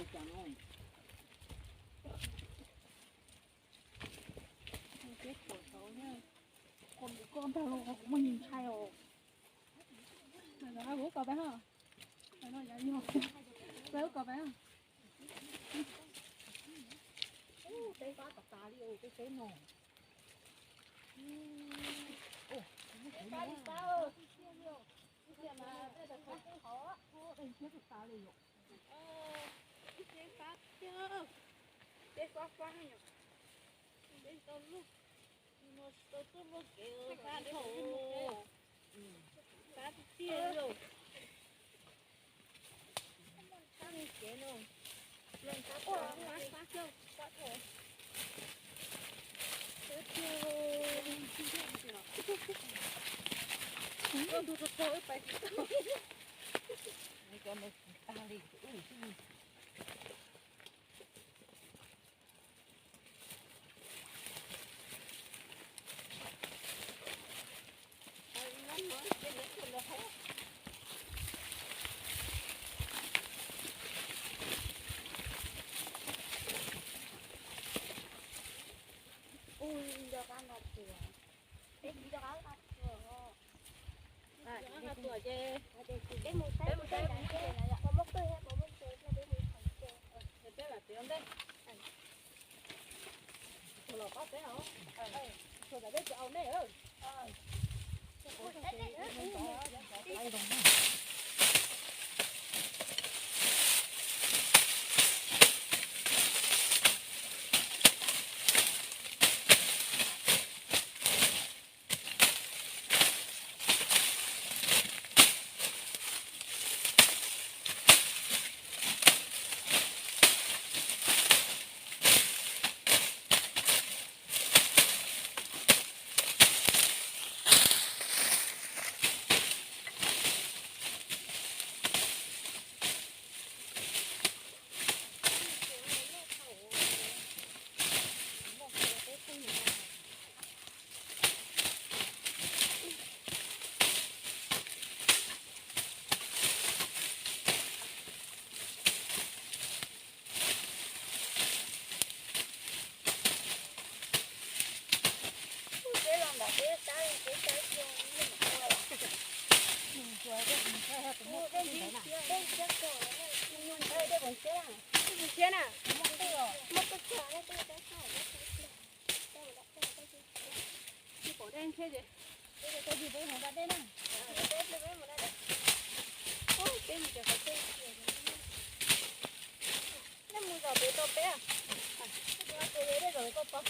Ces kuv saud, kuv ntawm koj ntag los kuv muaj ntshai os. Kuv kos peb ha, kuv kos peb. Peb fab tas tas li peb teb no. Peb fab li fab, ib tiag mas peb tas tas li yom. Ib teb fab tiag, teb fab fab yom. Teb tau lub, no tsis tau tuaj luaj kev, fab li hauv, fab tiag tiag li. Fab li kev no, fab fab, fab fab, fab fab. Tus tus tus tus pais tsis tau. Cov no tag li tus ub xwb. Ua, nco qab nqa tuaj. Peb tsis nco qab nqa tuaj. Nqa tuaj ces peb mus saib, peb mus saib, peb mus saib. Peb lam tiav ntej. Tsuag los pab peb os. Tsuag tas peb tsis au nej. Peb los ntawm peb sab, peb sab xyoo nej mam ua lawm. Ua dej ntxiab, dej ntxiab kawg, dej ntxiab na, muaj qwj kawg, muaj qwj kawg. Peb pom dej ntshe ces peb mus da dej na. Peb mus da dej. Peb mus cov qhov dej. Nej mus zom pem tau peb. Peb mus da dej zom pem tau peb.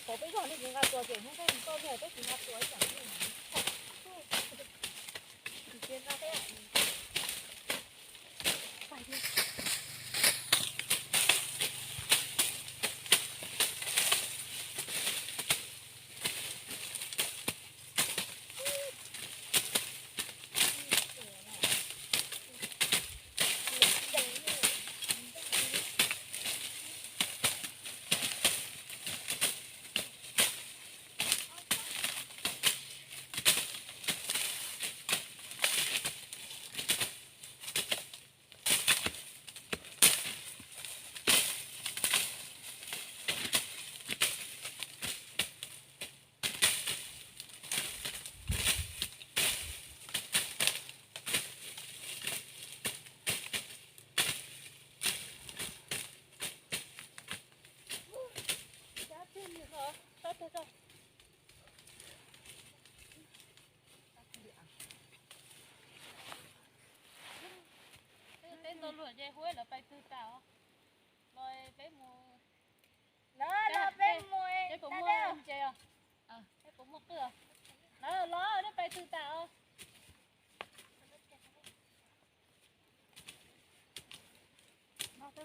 Pom peb zog nej tsis nqa tuaj ces hnub peb mus tau nej peb tsis nqa tuaj ib tsam. Tsis nqa peb. Peb ntau luag ces hu lawv pais twg tas os. Los peb mus. Lawv, lawv, peb mus, peb puas muaj ntses os? Peb puas muaj qwj os? Lawv los, nej pais twg tas os?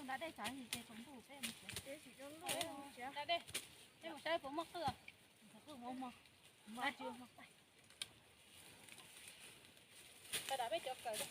Nqa dej, nej mus saib puas muaj qwj os? Tag dam peb cov kawm.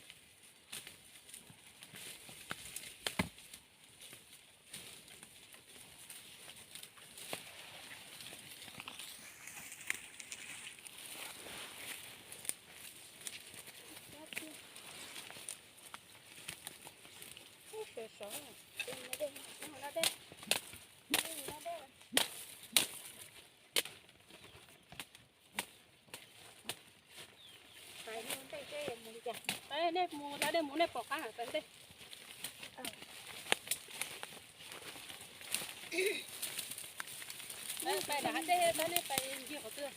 Nej mus hla dej mus nej pom qab hais ntej. Pais dam hav dej, nej pais ncig qhov twg?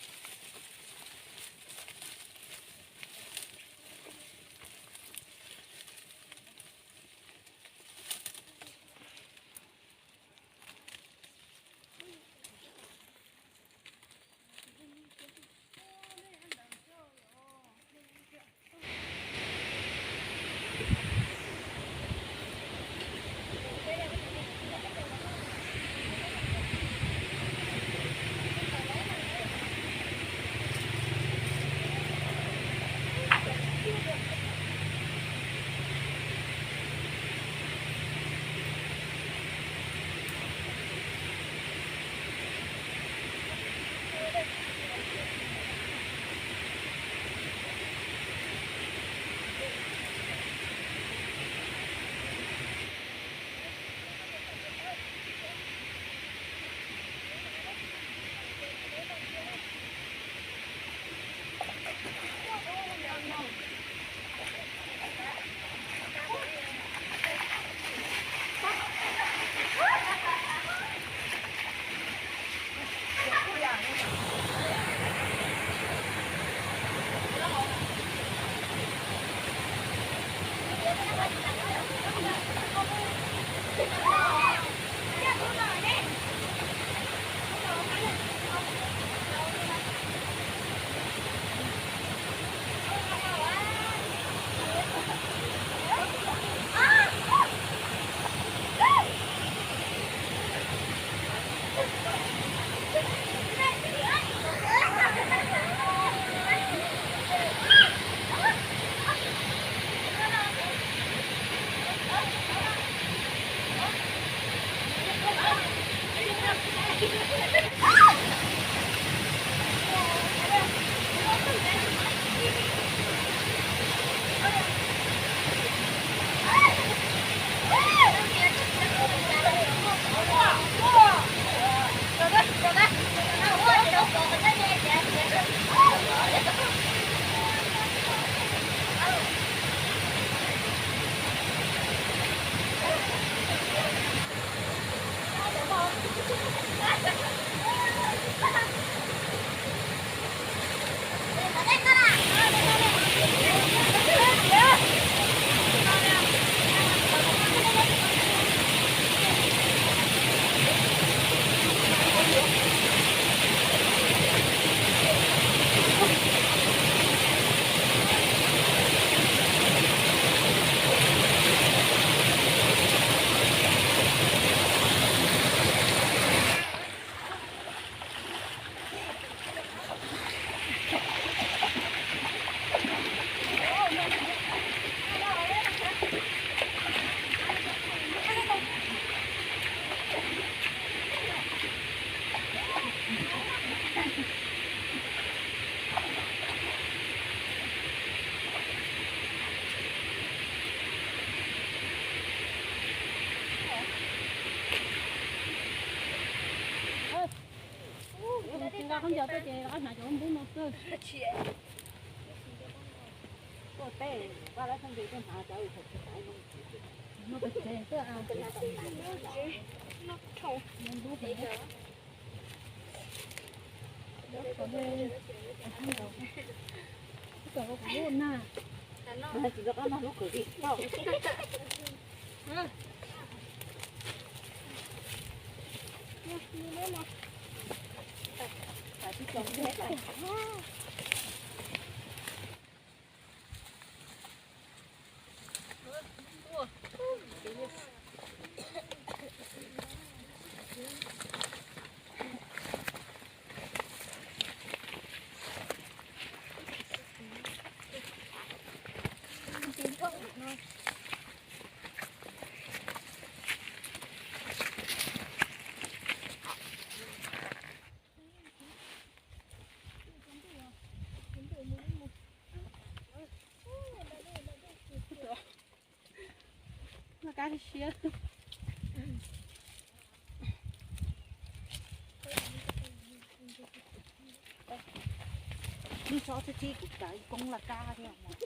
Tsis nqa khaub ncaws tuaj ces rov qab hnav cov npub no xwb. Tuaj teb, pab lawv khaub ncaws tuaj hnav cov. Siab. Neb tso tib tib kuv kav ib koob laj kab thiab mas.